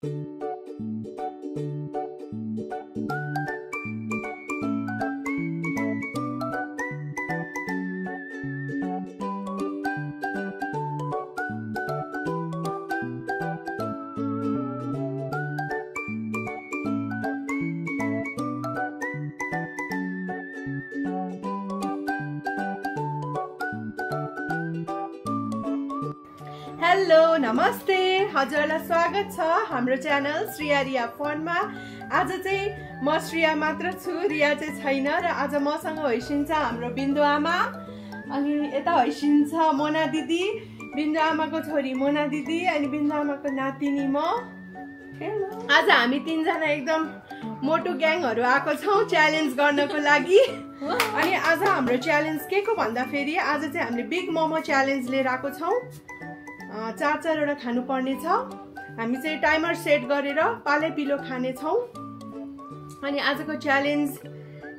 Hello नमस्ते हजुरलाई स्वागत छ हाम्रो च्यानल श्रिया रिया फनमा। आज चाहिँ म श्रिया मात्र छु, रिया चाहिँ छैन र आज मसँग हैसिन्छ हाम्रो बिन्दु आमा अनि यता हैसिन्छ मोना दिदी, बिन्दु आमाको छोरी मोना दिदी अनि बिन्दु आमाको नातिनी म। आज हामी तीनजना एकदम मोटो ग्याङहरु आएको छौं च्यालेन्ज गर्नको लागि। अनि आज हाम्रो च्यालेन्ज के को भन्दा फेरि आज चाहिँ हामीले बिग मोमो च्यालेन्ज लिएर आएको छौं। 4-4 वटा खानु पर्ने छ। हामी चाहिँ टाइमर सेट गरेर पाले पिलो खाने छौं। अनि आजको च्यालेन्ज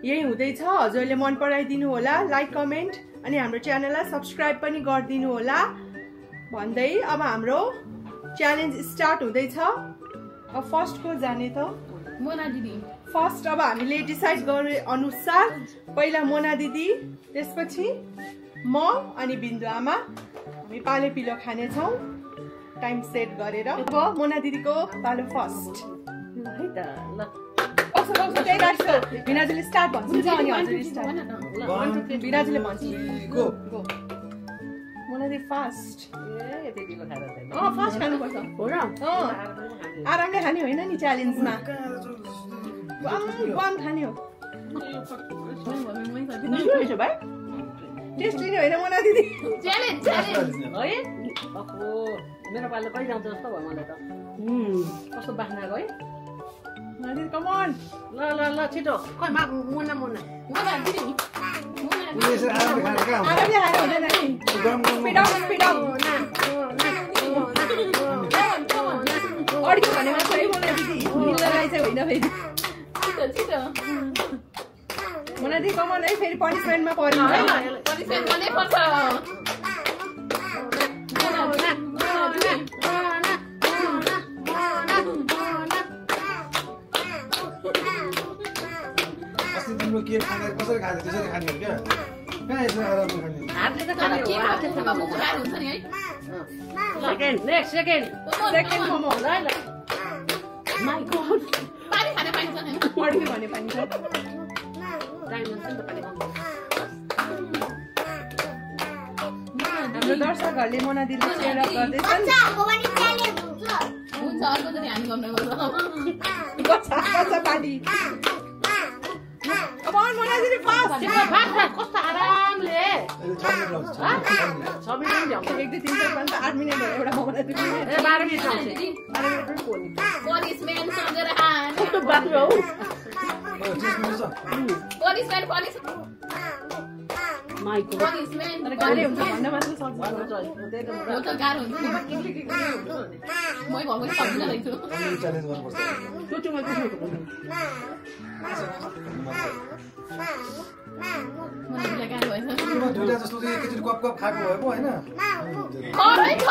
यही हुँदैछ। हजुरले मन पराइदिनु होला, लाइक कमेन्ट अनि हाम्रो च्यानललाई सब्स्क्राइब पनि गरिदिनु होला भन्दै अब हाम्रो च्यालेन्ज स्टार्ट हुँदैछ। अब फर्स्ट को जाने त मोना दिदी। फर्स्ट अब हामीले डिसाइड गरे अनुसार पहिला मोना दिदी, त्यसपछि म अनि बिन्दु आमा हामी पाले पिलो खाने छौं टाइम सेट गरेर। अब मोना दिदीको पालो फर्स्ट है त। ल कसो कसो त्यही राख्छ। बिनाजुले स्टार्ट भन्छ अनि हजुरले स्टार्ट। 1 2 3 बिनाजुले भन्छ गो गो। मोना दिदी फर्स्ट। ए यति पिलो खाएर चाहिँ फर्स्ट खानु पर्छ हो र। आरामले खाने होइन नि च्यालेन्जमा। वाम खाने हो। मिठो भाइ टेस्ट लिने होइन मोना दिदी। च्यालेन्ज च्यालेन्ज है। अहो मेरो पालो कहिले जान्छ जस्तो भयो मलाई त। कस्तो बाख्ना गयो मोना दिदी कम अन। ल ल ल छिटो खै मोना मोना मोना दिदी। आरामले खाने हुँदैन नि। Speed up speed up. Audio भनेमा छोरी मोना दिदी मिल्नलाई चाहिँ होइन फेरि। छिटो छिटो मोना दिदी कम अन है, फेरि पनिसमेन्टमा पर्नु है। पनिसमेन्ट गर्नै पर्छ। अस्ति तिम्रो के खाने कसरी खाने त्यसरी खाने हो क्या? कहाँ यसो आरामले खाने? हातले त खाने हो। हातले त मोमो खानु हुन्छ नि है। सेकेन्ड नेक्स्ट सेकेन्ड मोमो ल ल। माइ गॉड पानी खाने पानी छ नि। अडियो भने पनि छ। टाइम हुन्छ नि त पानी खानु। हाम्रो दर्शकहरूले मोना दिदी सेयर अप गर्दैछन्। हुन्छ अर्को चाहिँ हामी गर्नुपर्छ। कच्चा पानी। अब मोना दिदी फास्ट। कस्तो आरामले 6 मिनेट लाग्छ। 6 मिनेट भ्याउँछ। 1 2 3 4 5 8 मिनेट भयो एउटा मोना दिदी। 12 मिनेट आउँछ। 12 मिनेट पनि कोनी। पनिसमेन्ट सम्झेर खान। कस्तो बाक्लो हौ। 30 मिनेट छ। पनिसमेन्ट माइ गॉड पनिसमेन्ट तर गाह्रो हुन्छ भन्न मात्र सक्छु। हो त गाह्रो हुन्छ नि। मै घरको सम्झिन रहेछु। च्यालेन्ज गर्नुपर्छ। टुटुमा कुट्नु। मलाई गाह्रो भएछ। तिम्रो दुईटा जस्तो चाहिँ एकैचोटि कप कप खाएको भए पो हैन? खरै ख।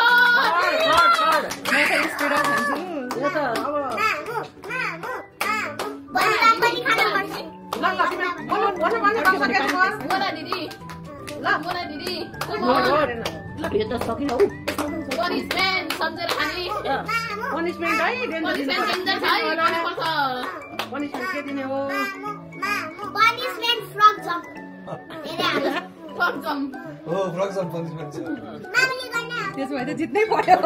म त स्पिड अप खान्छु। यो त अब मोना दिदी ल मोना दिदी ल यो त सकिन हौ। पनिसमेन्ट सम्झेर खाने। पनिसमेन्ट है पनिसमेन्ट डेन्जर छ है गर्नुपर्छ। पनिसमेन्ट के दिने हो? Frock jump. हो फ्रक जम्प पनिसमेन्ट छ। त्यसो भए त जित्नै पर्यो।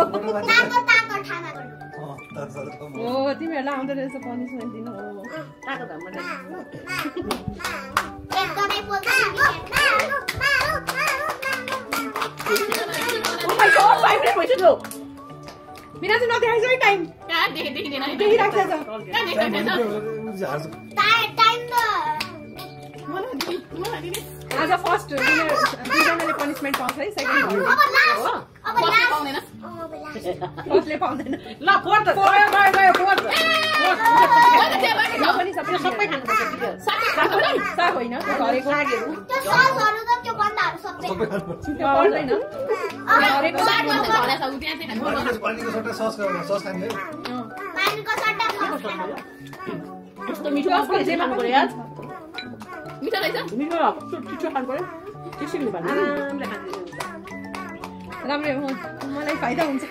तातो हो तिमीहरूलाई आउँदो रहेछ पनिसमेन्ट दिनु हो। ताको धम्म दे। ओ माइ गॉड 5 मिनेट भइसक्यो। बिना चाहिँ नदेखाइछ है टाइम। कहाँ देखिँदैन है। देखिराख्छ त। कहाँ देखिँदैन। आज फर्स्ट दुईजनाले पनिसमेन्ट पाउँछ है। सेकेन्ड पाउँदैन। फर्स्टले पाउँदैन। ल फोर्थ गयो गयो गयो फोर्थ। पनि सबै खानुपर्छ। साग होइन घरेको सागहरू पर्दैन। घरेको साग पानीको सट्टा सस खाने है। यस्तो मिठो कसले चाहिँ खानु पर्यो यार मिठो रहेछ मिठो छिटो खानु पर्यो त्यसैले भन्नु आरामले खानु राम्रै हो मलाई फाइदा हुन्छ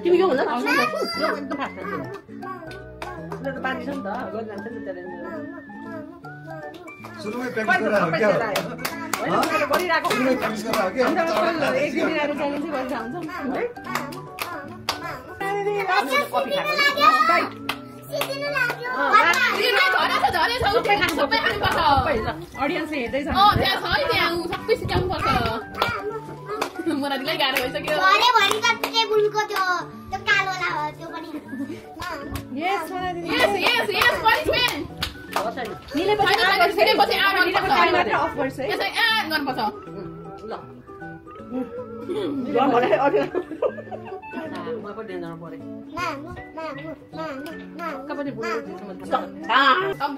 तिमी यो हुन्छ यो एकदम फास्ट छ त्यो त पानी छ नि त गएर जान्छ नि त्यसले सुरुमै प्र्याक्टिस गरेर हो क्या गरिरहेको सुरुमै प्र्याक्टिस गरेर हो क्या एक दिन आएर च्यालेन्ज गरेर हुन्छ कफी खाएको अडियन्सले हेर्दैछ सबै सिकाउनु पर्छ मलाई गाह्रो भइसक्यो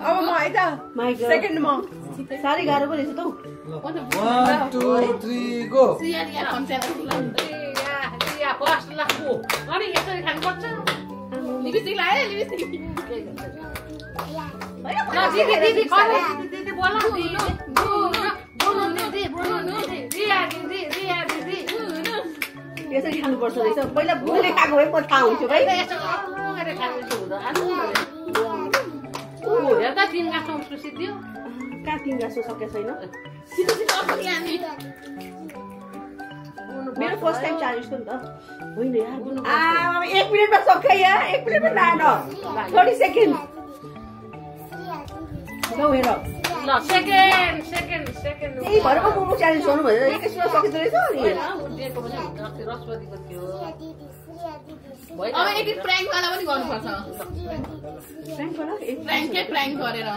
अब म है त सेकेन्डमा साह्रै गाह्रो पो रहेछ त 1 2 3 गो अनि यसरी खानुपर्छ लिपस्टिक लायो लिपस्टिक यसरी खानुपर्छ रहेछ पहिला बुझ्ने खाएको भए म थाहा हुन्थ्यो भाइ हेर्दा 3 गाँसो सिद्धियो कहाँ 3 गाँसो सकेको छैन सिधो सिधो अर्को यहाँ मेरो फर्स्ट टाइम च्यालेन्जको नि त होइन यार 1 मिनेटमा सक्यो यार 1 मिनेटमा लान 30 सेकेन्ड लौ हेर ल सेकेन्ड यही भएर पो मोमो च्यालेन्ज गर्नु भनेर एकैछिनमा सकिँदो रहेछ नि अब एक प्र्याङ्क वाला पनि गर्नुपर्छ प्र्याङ्क गरेर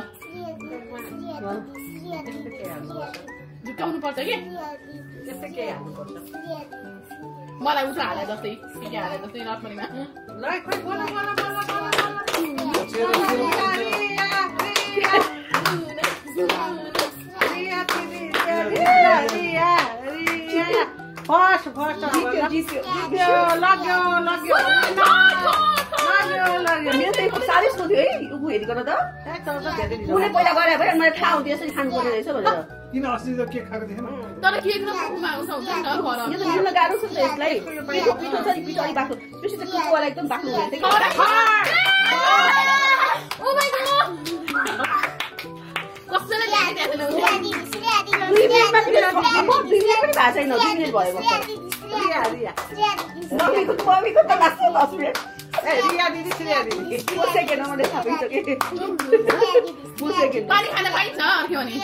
झुकाउनु पर्छ कि मलाई उठो हाले जस्तै के हाले जस्तै नर्मलीमा साह्रै सोध्यो है ऊ हेरिकन त उसले पहिला गरे भए मलाई थाहा हुन्थ्यो यसरी खानु पर्ने रहेछ भनेर किन अस्ति त केक खाएको थिएन तर केक र कुकुमा उठाउँछ नि त घर यो त मिल्न गाह्रो छ नि त यसलाई पिठो पिठो छ नि पिठो अलिक बाक्लो त्यसै त कुकुवालाई एकदम बाक्लो हुने थियो ओ माय गॉड कसैले ल्याएको थिएन 2 मिनेटमा पनि भएको छैन 2 मिनेट भयो मम्मीको त लाग्छ 10 मिनेट रिया दिदी श्रेया दिदी सेकेन्डमा मैले थाहा पाइसकेँ पानी खान पाइन्छ के भने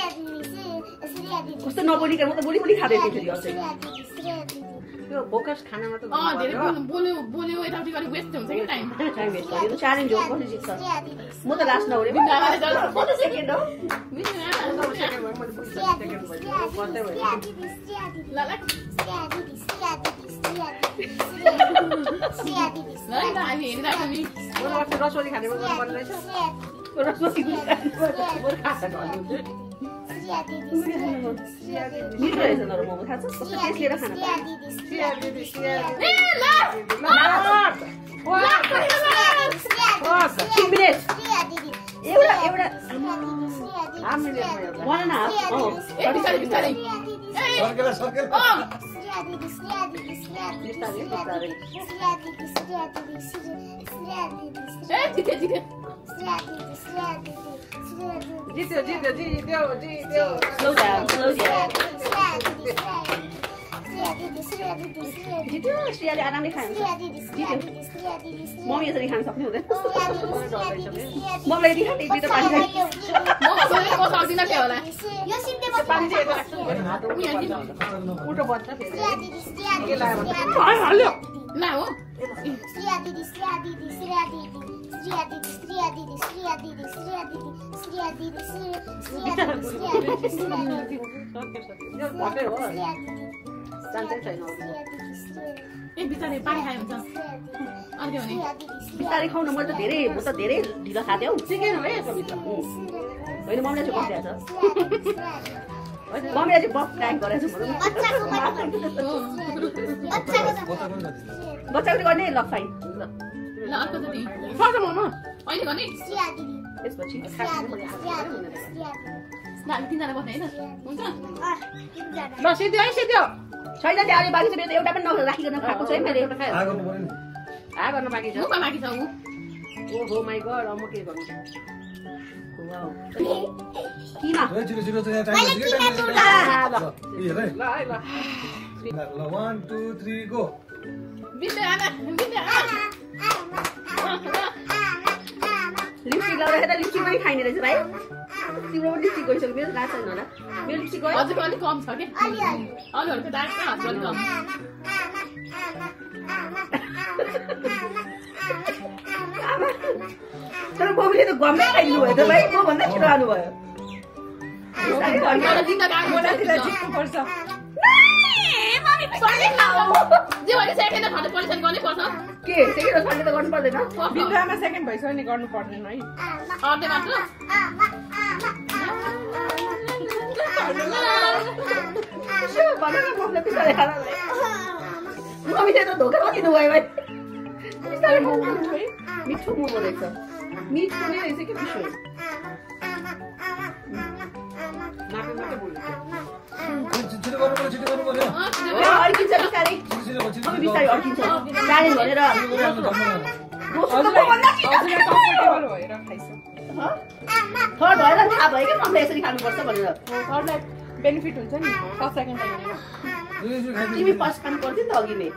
कस्तो नबोलिकन म त बोली बोली खाँदै थिएँ फेरि अझै यो फोकस खानामा त धेरै बोल्यो यताउति गरी वेस्ट हुन्छ कि टाइम वेस्ट भयो यो त च्यालेन्ज हो कसले जित्छ म त लास्ट नहुने म त सेकेन्ड हो रसवती खाने मन रहेछ रसवती मिठो रहेछ नर मोमो थाहा छ कस्तो टेस्ट लिएर खान एउटा 1.5 जित्यो Slow down. जित्यो श्रेयाले आरामले खान्छ जित्यो मम्मी यसरी खान सक्ने हुँदैन मम्मीलाई दिखा एक दुईटा पानी म सक्दिन के होला यो सिम्टेमा पानी चाहिँ उल्टो बन्छ फेरि के लाग्यो हाल्यो ना हो श्रेया दिदी एक बिचारे पानी खायो हुन्छ अनि के भने बिस्तारै खाउन म त धेरै ढिलो खाथे हौ चिकन हो यसको भित्र होइन मम्मीले चाहिँ बसिरहेछ मम्मीले चाहिँ बस ट्याङ्क गरेछ भनौँ बच्चाको बच्चाको गर्ने ल फाइन ल अर्को जति सर्छ ममा अहिले गर्ने श्रेया दिदी त्यसपछि श्रेया दिदी श्रेया दिदी ल तिनजना बस्ने होइन हुन्छ ल सिद्धि है सिद्धि छैन त्यो अझै बाँकी छ मेरो त एउटा पनि नराखिकन खाएको छ है मैले आ गर्नु पर्यो नि गर्न बाँकी छ मुखमा बाँकी छ ऊ ओहो माई गड अब म के गर्नु किन छिटो छिटो चाहिँ टाइम ल हेर है ल है ल ल 1 2 3 गो बिन्दु आमा लिपस्टिक लगाएर त लिपस्टिक पनि खाइने रहेछ भाइ तिम्रो पनि लिपस्टिक गइसक्यो मेरो गएको छैन होला मेरो लिपस्टिक गयो हजुरको अलिक कम छ क्या अलि अलि अरूहरूको दाग छ हजुरको अलिक कम तर मम्मीले त गम्मै खाइदिनु भयो त भाइ म भन्दा छिटो आउनु भयो मलाई दिँदा गाह्रो मलाई पर्छ। त्यसलाई जित्नुपर्छ जे भने सेकेन्ड थर्ड पोजिसन गर्नै पर्छ के सेकेन्ड सन्डे त गर्नु पर्दैन बिन्दुआमा सेकेन्ड भइसक्यो नि गर्नु पर्दैन है अर्धे मात्र भनेर मम्मीले बिस्तारै खाना मम्मीले त धोका पो दिनुभयो भाइ बिस्तारै मोमो मिठो मोमो रहेछ मिठो नै रहेछ कि मिठो नापे मात्रै बोल्नु छिटो गर्नु पर्यो छिटो गर्नु पर्यो अड्किन्छ बिस्तारै छिटो छिटो मम्मी बिस्तारै अड्किन्छ च्यालेन्ज भनेर हजुरलाई कम्फर्टेबल भएर खाइसक्यो थर्ड भएर थाहा भयो क्या मम्मीले यसरी खानुपर्छ भनेर अरूलाई बेनिफिट हुन्छ नि फर्स्ट सेकेन्ड टाइम तिमी फर्स्ट खानु पर्थ्यो नि त अघि नै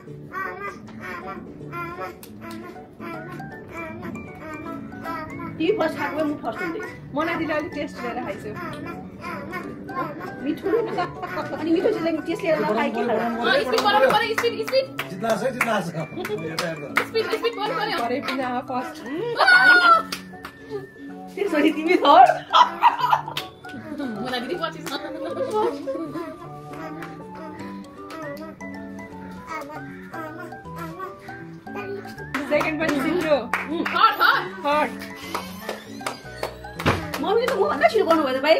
तिमी फर्स्ट खाएको भए म फर्स्ट हुन्थेँ मलाई दिदी अलिक टेस्ट लिएर खाइसक्यो मिठो अनि मिठो चिजलाई टेस्ट लिएर नखाए के खाला स्पिड बनाउनु पर्यो स्पिड स्पिड जित्ला छ जित्ला छ हेर्दा हेर्दा स्पिड स्पिड गर्नु पर्यो भरे पिना फर्स्ट त्यसपछि तिमी थर्ड मलाई दिदी पछि छ सेकेन्ड पनि जित्यो थर्ड थर्ड थर्ड मम्मीले त मभन्दा छिटो गर्नुभयो त भाइ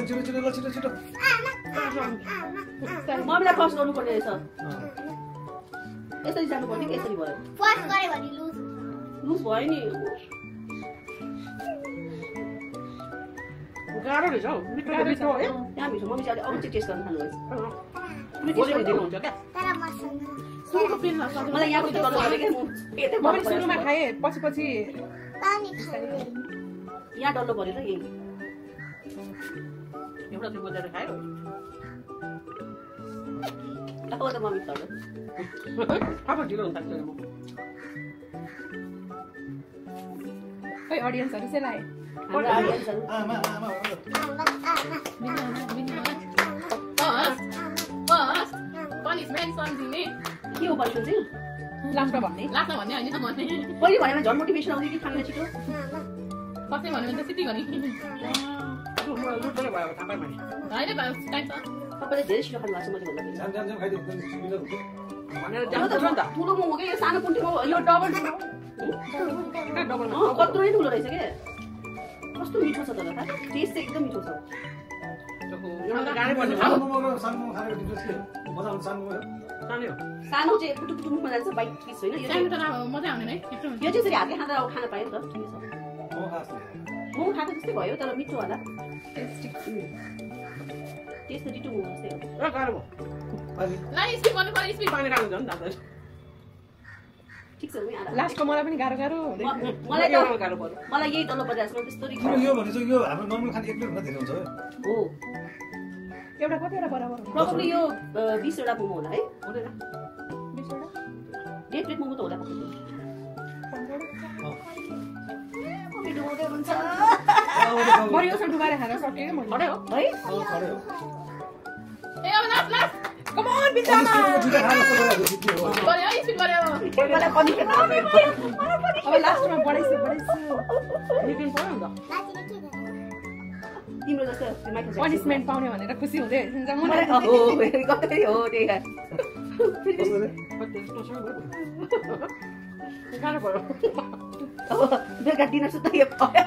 छिटो छिटो ल छिटो छिटो मम्मीलाई फर्स्ट गर्नुपर्ने रहेछ यसरी जानु पर्थ्यो कि यसरी भयो फर्स्ट गरे भने लुज लुज भयो नि गाह्रो रहेछ हौ मिठो त मिठो है त्यहाँ मिठो मम्मी चाहिँ अरू चाहिँ टेस्ट गर्नु थाल्नु भोलि दिनुहुन्छ क्या तर मसँग सुनको पिन लाग्छ मलाई यहाँ पनि गर्नु पऱ्यो क्या म यतै मैले सुरुमा खाएँ पछि पछि पानी खाँदै यहाँ डल्लो पऱ्यो त यही एउटा चाहिँ बजाएर खायो अब त मम्मी थर्ड अब ढिलो हुन्छ म खै अडियन्सहरू चाहिँ लाए हाम्रो आइहाल्छन् आमा आमा पनिसमेन्ट सम्झिने के हो पर्छ चाहिँ लास्टमा भन्ने लाग्छ भन्ने होइन भन्ने पहिले भनेमा झन् मोटिभेसन आउँथ्यो कि खाना छिटो कसै भन्यो भने त सिटी गर्ने लुट्दै भयो थाहा पाएँ भने होइन टाइम छ तपाईँले धेरै छिटो खानु भएको छ मैले भन्दा जाम जाम जाम खाइदियो सिमिलर हुन्छ भनेर यो जान्छ त नि त ठुलो मोमो के यो सानो पुन्टीको यो डबल डबल कत्रो नै ठुलो रहेछ के कस्तो मिठो छ तर टेस्ट चाहिँ एकदम मिठो छ एउटा गाडी पर्ने सानो मोमो र सानो मोमो खाएको डिफ्रेन्स के हो मजा आउँछ सानो मोमो सानो हो सानो चाहिँ पुटु पुटु मुखमा जान्छ बाइक पिस होइन यो सानो चाहिँ त मजा आउँदैन है छिटो हुन्छ यो चाहिँ यसरी हातले खाँदा अब खान पायो नि त ठिकै छ मोमो खास मोमो खाएको जस्तै भयो तर मिठो होला टेस्ट त डिटो मोमो जस्तै हो र गाह्रो भयो अनि ल स्पिड गर्नु पर्यो स्पिड पानी खानु झन् जान्छ ठिक छ नि आधा लास्टको मलाई पनि गाह्रो गाह्रो हुँदै मलाई एउटा त गाह्रो पर्यो मलाई यही तल्लो बजारमा त्यस्तो तिम्रो यो भने चाहिँ यो हाम्रो नर्मल खाने एक प्लेट भन्दा धेरै हुन्छ है हो एउटा कतिवटा बराबर हुन्छ प्रब्लली यो 20 वटा मोमो होला है हुँदैन 20 वटा 1 प्लेट मोमो त होला पक्कै 15 मिठो हुँदै हुन्छ मैले यो डुबाएर खान सकेँ मैले खडै हो है खडे हो ए अब लास्ट लास्ट कम अन बिचामा दुईटा खानु जस्तो भयो जित्यो हो गर्यो स्पिड गर्यो मलाई पनि के थाहा भयो अब लास्टमा बढाइछु निक्लिनु पर्यो नि त माथिले के गर्नु तिम्रो जस्तो माइक्रो पनिसमेन्ट पाउने भनेर खुसी हुँदै हुन्छ मलाई मलाई हो कतै हो त्यही कस्तो रे गाह्रो पर्यो अब बेलुका डिनर सुत्दा यो भयो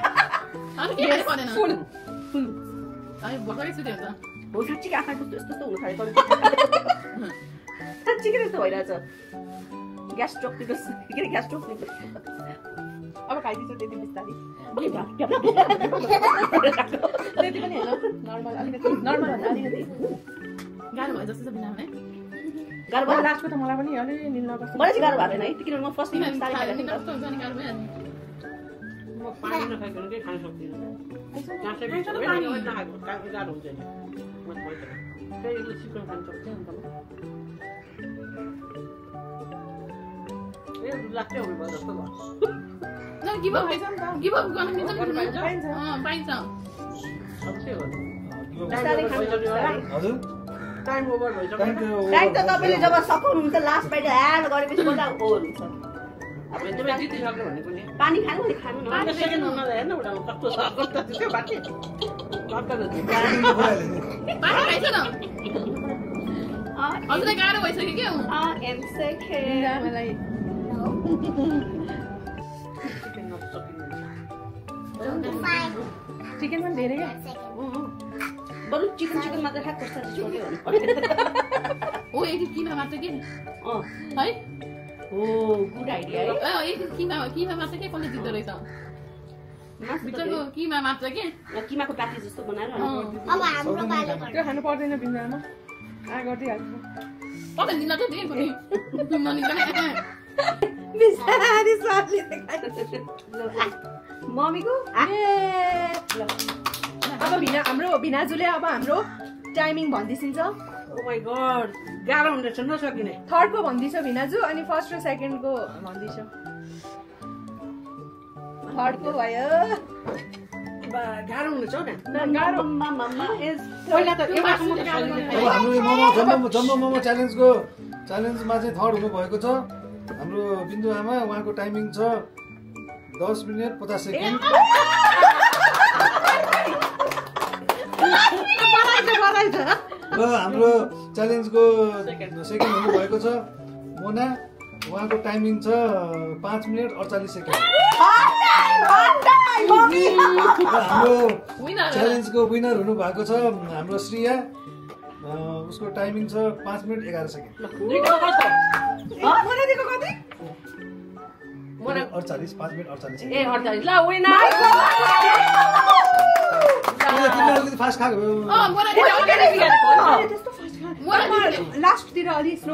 अनि के खानु पर्दैन फुल अनि भर्खरै सुत्यो हुन्छ हो सुचिक आँखा कस्तो यस्तो हुन थाल्यो चिकन जस्तो भइरहेछ ग्यास चोक्नेको के ग्यास चोक्नेको अब खाइदिन्छ त्यति बिस्तारै त्यति पनि होइन नर्मल अलिकति नर्मल भन्दा अलिकति गाह्रो भयो जस्तो छ बिना भने गाह्रो भयो लास्टको त मलाई पनि अलि निल्न कस्तो मलाई चाहिँ गाह्रो भएको छैन है किनभने म फर्स्ट दिन बिस्तारै खाएको थिएँ कस्तो हुन्छ नि गाह्रो भइहाल्यो म पानी नखाइकन केही खान सक्दिनँ गाह्रो हुन्छ नि त्यही चिकन खान सक्थेँ अन्त ए लाग्थ्यो भयो जस्तो भयो गिभ अप गर्न मिल्छ पाइन्छ अब के गर्नु बिस्तारै खानु हजुर टाइम ओभर भइसक्यो थ्याङ्क यू टाइम त तपाईँले जब सक्नुहुन्छ लास्ट बाइट ह्याड गरेपछि बोल्दा हो हुन्छ अब यतिमै जितिसक्यो भने पनि पानी खानु भने खानु न पानी सेकेन्ड हुन हेर्न उता कस्तो छ कस्तो त्यो बाटे पानी खाइछ न हजुरलाई गाह्रो भइसक्यो क्या एम सेकेन्ड मलाई चिकन पनि धेरै क्या बरु चिकन मात्र खा कस्तो छोड्यो भने ओ एक किमा मात्र के है ओ गुड आइडिया है एक किमा मात्र के कसले जित्दो रहेछ भित्रको किमा मात्र के किमाको प्याटी जस्तो बनाएर अब हाम्रो पालो त्यो खानु पर्दैन बिन्दुआमा आ गरिदिइहाल्छु कता दिन त दिए पनि बिस्तारै स्वादले मम्मीको अब हाम्रो भिनाजुले अब हाम्रो टाइमिङ भनिदिन्छ ओ माय गॉड गाह्रो हुँदैछ नसकिने थर्डको भन्दैछ भिनाजु अनि फर्स्ट र सेकेन्डको भन्दैछ थर्डको भयो गाह्रो हुँदैछ हौ न गाह्रो पहिला त अब हाम्रो यो जम्बो मोमो च्यालेन्जमा चाहिँ थर्ड हुनुभएको छ हाम्रो बिन्दु आमा उहाँको टाइमिङ छ 10 मिनेट 50 सेकेन्ड र हाम्रो च्यालेन्जको सेकेन्ड हुनुभएको छ मोना उहाँको टाइमिङ छ 5 मिनेट 48 सेकेन्ड हाम्रो च्यालेन्जको विनर हुनुभएको छ हाम्रो श्रिया उसको टाइमिङ छ 5 मिनेट 11 सेकेन्ड 48 5 मिनेट 48 सेकेन्ड ए 48 ल विनर अलिकति फास्ट खाएको लास्टतिर अलि स्लो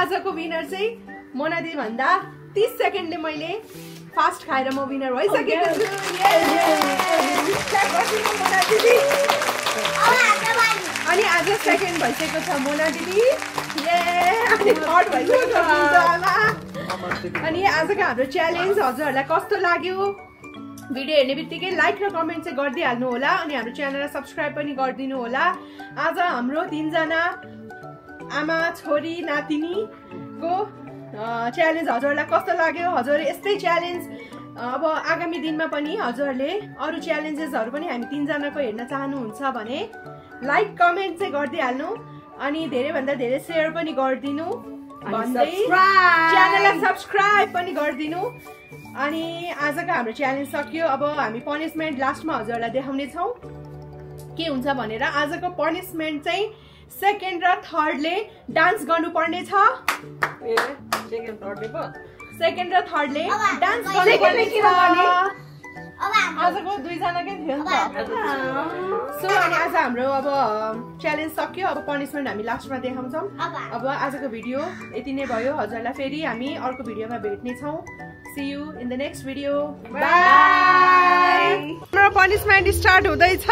आजको विनर चाहिँ मोनादी भन्दा 30 सेकेन्डले मैले फास्ट खाएर म विनर भइसकेको छु अनि आज सेकेन्ड भइसकेको छ मोना दिदी अनि थर्ड भइसकेको छ आमा अनि आजको हाम्रो च्यालेन्ज हजुरहरूलाई कस्तो लाग्यो भिडियो हेर्ने बित्तिकै लाइक र कमेन्ट चाहिँ गरिदिइहाल्नु होला अनि हाम्रो च्यानललाई सब्सक्राइब पनि गरिदिनु होला आज हाम्रो 3 जना आमा छोरी नातिनीको च्यालेन्ज हजुरहरूलाई कस्तो लाग्यो हजुरले यस्तै च्यालेन्ज अब आगामी दिनमा पनि हजुरहरूले अरू च्यालेन्जेसहरू पनि हामी 3 जनाको हेर्न चाहनुहुन्छ भने लाइक कमेन्ट चाहिँ गरिदिइहाल्नु अनि धेरैभन्दा धेरै सेयर पनि गरिदिनु भन्दै च्यानललाई सब्सक्राइब पनि गरिदिनु अनि आजको हाम्रो च्यालेन्ज सकियो अब हामी पनिसमेन्ट लास्टमा हजुरहरूलाई देखाउने छौँ के हुन्छ भनेर आजको पनिसमेन्ट चाहिँ सेकेन्ड र थर्डले डान्स गर्नुपर्ने छ सेकेन्ड र थर्डले डान्स गर्नुपर्ने छ आजको 2 जनाकै थियो नि त सो अनि आज हाम्रो अब च्यालेन्ज सक्यो अब पनिसमेन्ट हामी लास्टमा देखाउँछौँ अब आजको भिडियो यति नै भयो हजुरलाई फेरि हामी अर्को भिडियोमा भेट्ने छौँ See you in the next video. Bye. हाम्रो पनिसमेन्ट स्टार्ट हुँदैछ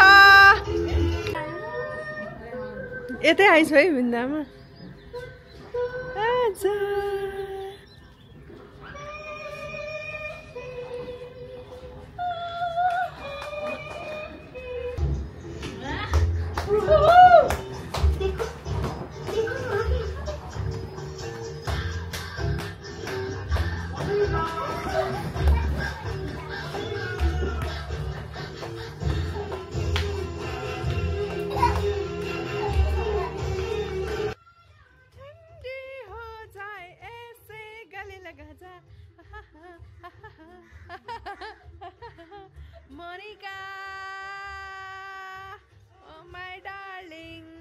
यतै आइछु है बिन्दामा आजा Monica, oh my darling.